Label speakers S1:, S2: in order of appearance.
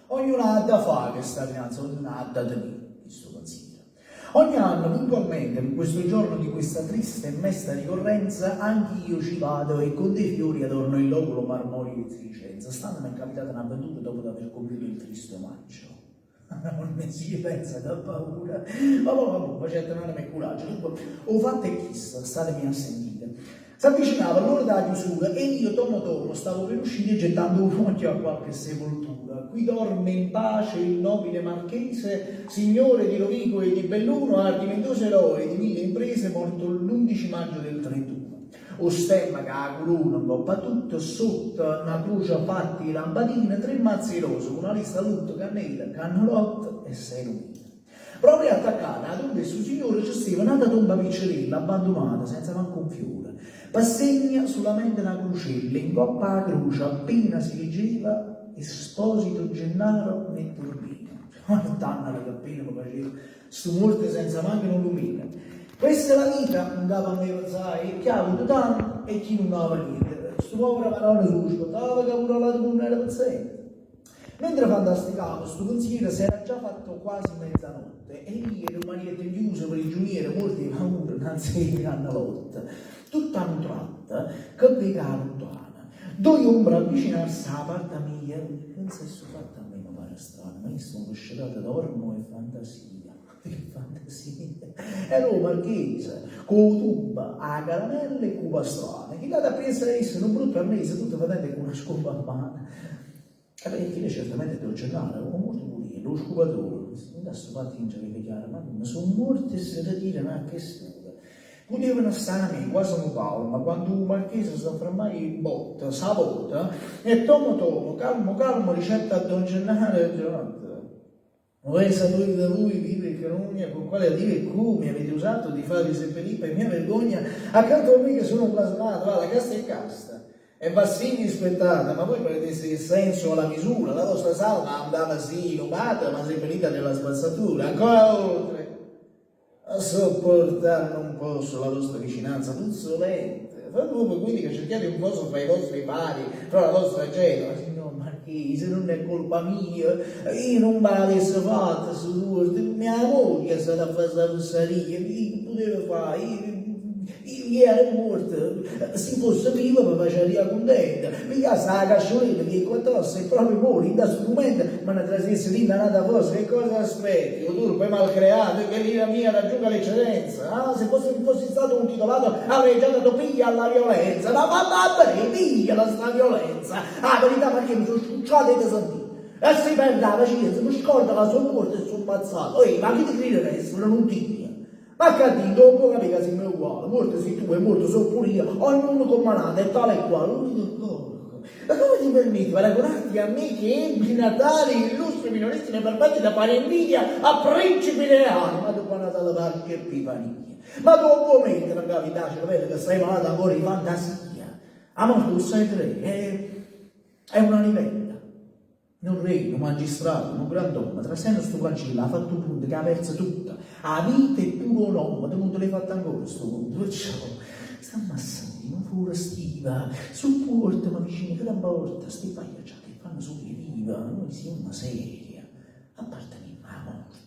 S1: Ognuno ha da fà chesta crianza, ognuno ha da tenè chisto pensiero. Ogni anno, puntualmente, in questo giorno di questa triste e mesta ricorrenza, anch'io ci vado e con dei fiori adorno il loculo marmoreo di zi Vicenza. St'anno m'è capitata n'avventura dopo d'aver compiuto il triste omaggio. Nun si pensa che paura! Ma poi vabbò, facette n'anema e curaggio. Dunque, 'o fatto è chisto, statemi a sentire. S'avvicinava l'ora d' 'a chiusura e io, tomo tomo, stavo per uscire gettando un occhio a qualche sepoltura. Qui dorme in pace il nobile marchese, signore di Rovigo e di Belluno, ardimentoso eroe di mille imprese, morto l'undici maggio del 31. 'O stemma cu 'a curona 'ncopp' a tutto, sotto na croce fatta 'e lampadine, tre mazze 'e rose cu na lista a lutto, cannele, cannelotte e sei lumine. Proprio attaccata 'a tomba 'e stu signore ce steva n'ata tomba piccerella, abbandunata, senza manco un fiore. Pe segno sulamente na crucella e 'ncopp' 'a croce appena si leggeva Esposito Gennaro Netturbino. Guardannola che pena me faceva stu muorto senza manco nu lumino. Questa è la vita, 'ncapa a me pensaje, chi ha avuto tanto e chi nun ave niente. Stu povero Maronna s' 'o aspettava ca pure all'atu munno era pezzente. Mentre fantasticavo stu pensiero s'era già fatto quasi mezzanotte e io rummanette 'nchiuso prigiuniero muorto 'e paura 'nnanze 'e cannelotte. Tutt' a nu tratto che veco 'a luntano doje ombre avvicinarse 'a parta mia, penso 'e stu fatto a me me pare strano, ma io stongo scetato dormo o è fantasia? Che fantasia! Era 'o marchese, cu 'o tubbo, 'a caramella e cu 'o pastrano. Chill'ato appriesso a isso, nu brutto arnese, tutto fetente e cu na scopa 'mmano. E beh, chillo certamente è don Gennaro, 'o muorto pur'iello, 'o scupatore. Dint' a stu fatto io nce veco chiaro, ma comme, so' muorte e se retirano a chest'ora? Putevano sta 'a me quase nu palmo, quando 'o marchese s'affermaje 'e botta, s'avota e tomo tomo, calmo calmo, dicette a don Gennaro, Vorrei sapere da voi, vile calunnia, con quale ardire e come avete usato di farvi seppellire per mia vergogna accanto a me che sono plasmato, va, la casta è casta e va sì rispettata, ma voi perdeste il senso o la misura, la vostra salma andava sì inumata, ma seppellita nella spazzatura, ancora oltre. A sopportar non posso la vostra vicinanza puzzolente, fa proprio quindi che cerchiate un posto fra i vostri pari, fra la vostra gente, ma signor Marchese, nun è colpa mia, io nun me l'avesse fatto stu tuorto, mia moglie è stata a fa sta fessaria, io che putevo fa, io Io ero muorto, si fosse vivo me faciarria cuntento, pigliasse 'a casciulella cu 'e quatt'ossa e proprio mo, dint' a stu mumento, me ne trasesse dint' a n'ata fossa, che cosa aspetti, o turpe malcreato, che l'ira mia raggiunga l'eccedenza? Ah, se fosse fossi stato un titolato avrei già dato piglia alla violenza, ma va va bene, pigliala sta violenza, 'A verità Marchè me so' scucciato 'e te sentì, e si perdo 'a pacienza, me scordo ca so' muorto e so' pazzato, Oè, ma chi te crire d'essere, nun tigne? Ma ccà dinto 'o puo' capì ca simme uguale, muorto si tu e muorto so' pure io, ognuno comm'a n'ato è tale e quale, l'unico corpo. Ma come ti permetti paragonarti a me che ebbi natali illustri minorissimi e perfetti da fare invidia a principi reali, ma tu qua Natale Pasca e Epifania. Ma tu 'o puo' mettere 'ncapa dint' 'a cervella ca stai malato ancora 'e fantasia. 'A morte 'o ssaje che è? È una livella. Nu rre, nu magistrato, nu grand'ommo, trasenno stu canciello ha fatto 'o punto che ha perzo tutto, 'a vita e pure 'o nomme, tu nun te l'hê fatto ancora stu cunto, perciò stamme a sentì, nu furastiva, suppuortame vicino, che te 'mporta, sti pagliacciate 'e fanno sulo 'e vive, nuje simmo serie, appartenimmo 'a morte.